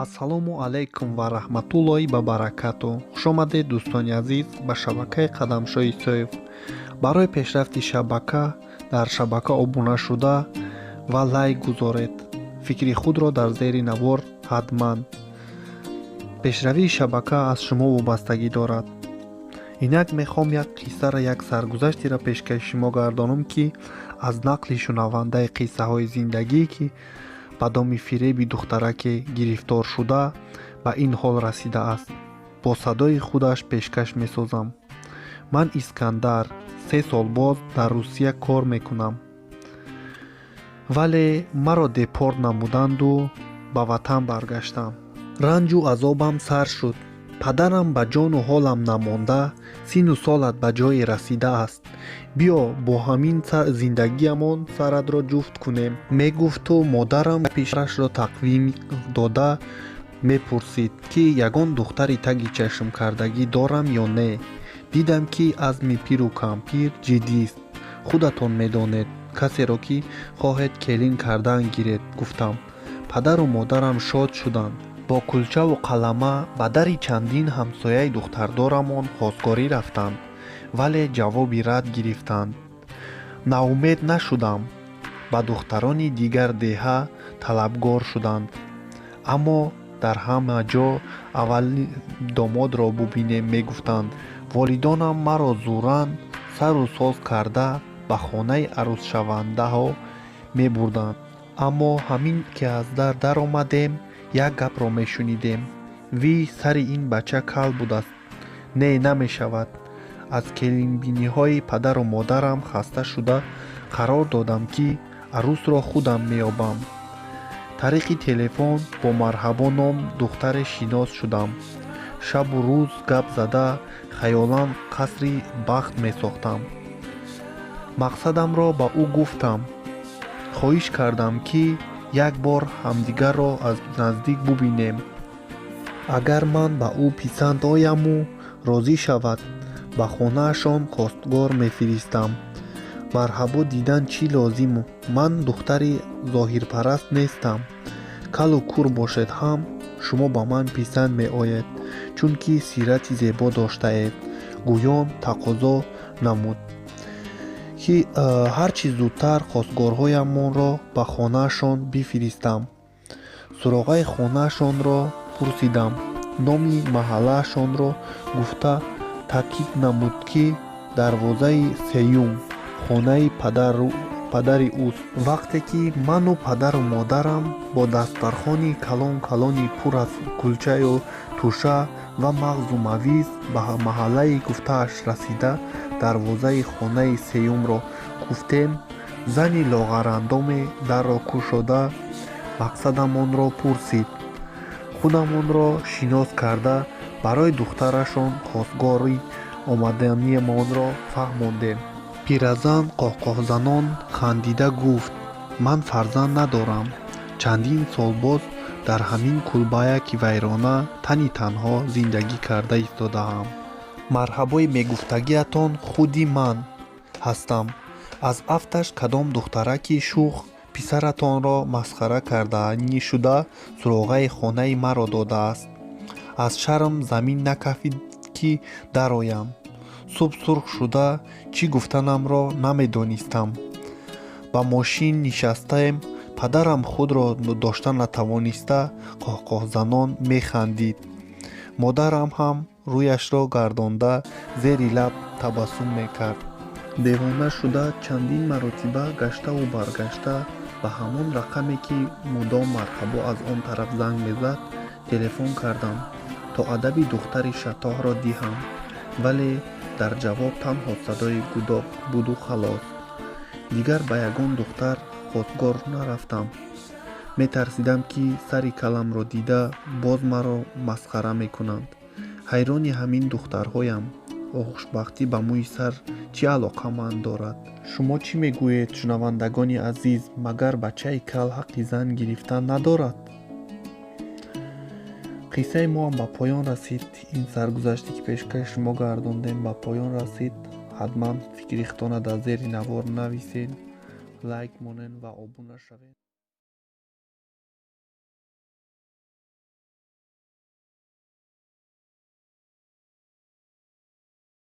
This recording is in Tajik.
Ассалому алайкум ва раҳматуллоҳи ва баракату. Хушомадед, дӯстони азиз, ба шабакаи Қадамшоҳи Исоев. Барои пешрафти шабака дар шабака обуна шуда ва лайк гузоред. Фикри худро дар зери навор ҳатман. Пешравии шабака аз шумо вобастагӣ дорад. Инак мехоҳам як қиссара, як саргузаштиро пешкаши шумо гардонам, ки аз нақли шунавандаи қиссаҳои зиндагӣ, ки ба доми фиреби духтараке гирифтор шуда ба ин ҳол расидааст, бо садои худаш пешкаш месозам. Ман Искандар, 3 сол боз дар Русия кор мекунам, вале маро депорт намуданду ба ватан баргаштам. Ранҷу азобам сар шуд. Падарам ба ҷону ҳолам намонда: «Сину солат ба ҷое расидааст, биё, бо ҳамин зиндагиамон саратро ҷуфт кунем», мегуфту модарам пишарашро тақвим дода мепурсид, ки ягон духтари таги чашмкардагӣ дорам ё не. Дидам, ки азми пиру кампир ҷиддист. «Худатон медонед, касеро ки хоҳед, келин кардан гиред», гуфтам. Падару модарам шод шуданд. Бо кулчаву қалама ба дари чандин ҳамсояи духтардорамон хостгорӣ рафтанд, вале ҷавоби рад гирифтанд. Ноумед нашудам. Ба духтарони дигар деҳа талабгор шуданд, аммо дар ҳама ҷо «аввали домодро бубинем» мегуфтанд. Волидонам маро зӯран сару соз карда ба хонаи арӯсшавандаҳо мебурданд. Аммо ҳамин ки аз дар даромадем, як гапро мешунидем: «Вий, сари ин бача кал будааст, не, намешавад». Аз келинбиниҳои падару модарам хаста шуда, қарор додам, ки арӯсро худам меёбам. Тариқи телефон бо Марҳабо ном духтаре шинос шудам. Шабу рӯз гап зада, хаёлан қасри бахт месохтам. Мақсадамро ба ӯ гуфтам. Хоҳиш кардам, ки як бор ҳамдигарро аз наздик бубинем. Агар ман ба ӯ писанд ояму розӣ шавад, ба хонаашон хостгор мефиристам. Марҳабо дидан чӣ лозим? Ман духтари зоҳирпараст нестам. Калу кур бошед ҳам, шумо ба ман писанд меоед, чунки сирати зебо доштаед, гӯён тақозо намуд, ки ҳарчи зудтар хостгорҳоямонро ба хонаашон бифиристам. Суроғаи хонаашонро пурсидам. Номи маҳаллаашонро гуфта, таъкид намуд, ки дарвозаи сеюм хонаи падари ӯст. Вақте ки ману падару модарам бо дастархони калон калони пур аз кулчаю тӯша ва мағзу мавиз ба маҳаллаи гуфтааш расида, дарвозаи хонаи сеюмро куфтем, зани лоғарандоме дарро кушода, мақсадамонро пурсид. Худамонро шинос карда, барои духтарашон хостгорӣ омаданиамонро фаҳмондем. Пиразан қоҳқоҳзанон хандида гуфт: «Ман фарзанд надорам. Чандин сол боз дар ҳамин кулбаяки вайрона тани танҳо зиндагӣ карда истодаам. Марҳабои мегуфтагиатон худи ман ҳастам. Аз афташ кадом духтараки шух писаратонро масхара карданӣ шуда, суроғаи хонаи маро додааст. Аз шарм замин накафид, ки дароям. Суб сурх шуда, чӣ гуфтанамро намедонистам. Ба мошин нишастем. Падарам худро дошта натавониста, қоҳқоҳзанон механдид. Модарам ҳам рӯяшро гардонда, зери лаб табассум мекард. Девона шуда, чандин маротиба гаштаву баргашта ба ҳамон рақаме, ки мудом Марҳабо аз он тараф занг мезад, телефон кардам, то адаби духтари шатоҳро диҳам, вале дар ҷавоб танҳо садои гудок буду халос. Дигар ба ягон духтар хостгор нарафтам. Метарсидам, ки сари каламро дида, боз маро масхара мекунанд. Ҳайрони ҳамин духтарҳоям. Хушбахтӣ ба мӯи сар чӣ алоқаманд дорад? Шумо чӣ мегӯед, шунавандагони азиз? Магар бачаи кал ҳаққи зан гирифтан надорад? Қиссаи моам ба поён расид. Ин саргузаште, ки пешкаши шумо гардондем, ба поён расид. Ҳатман фикри худтона дар зери навор нависед, лайк монед ва обуна шавед.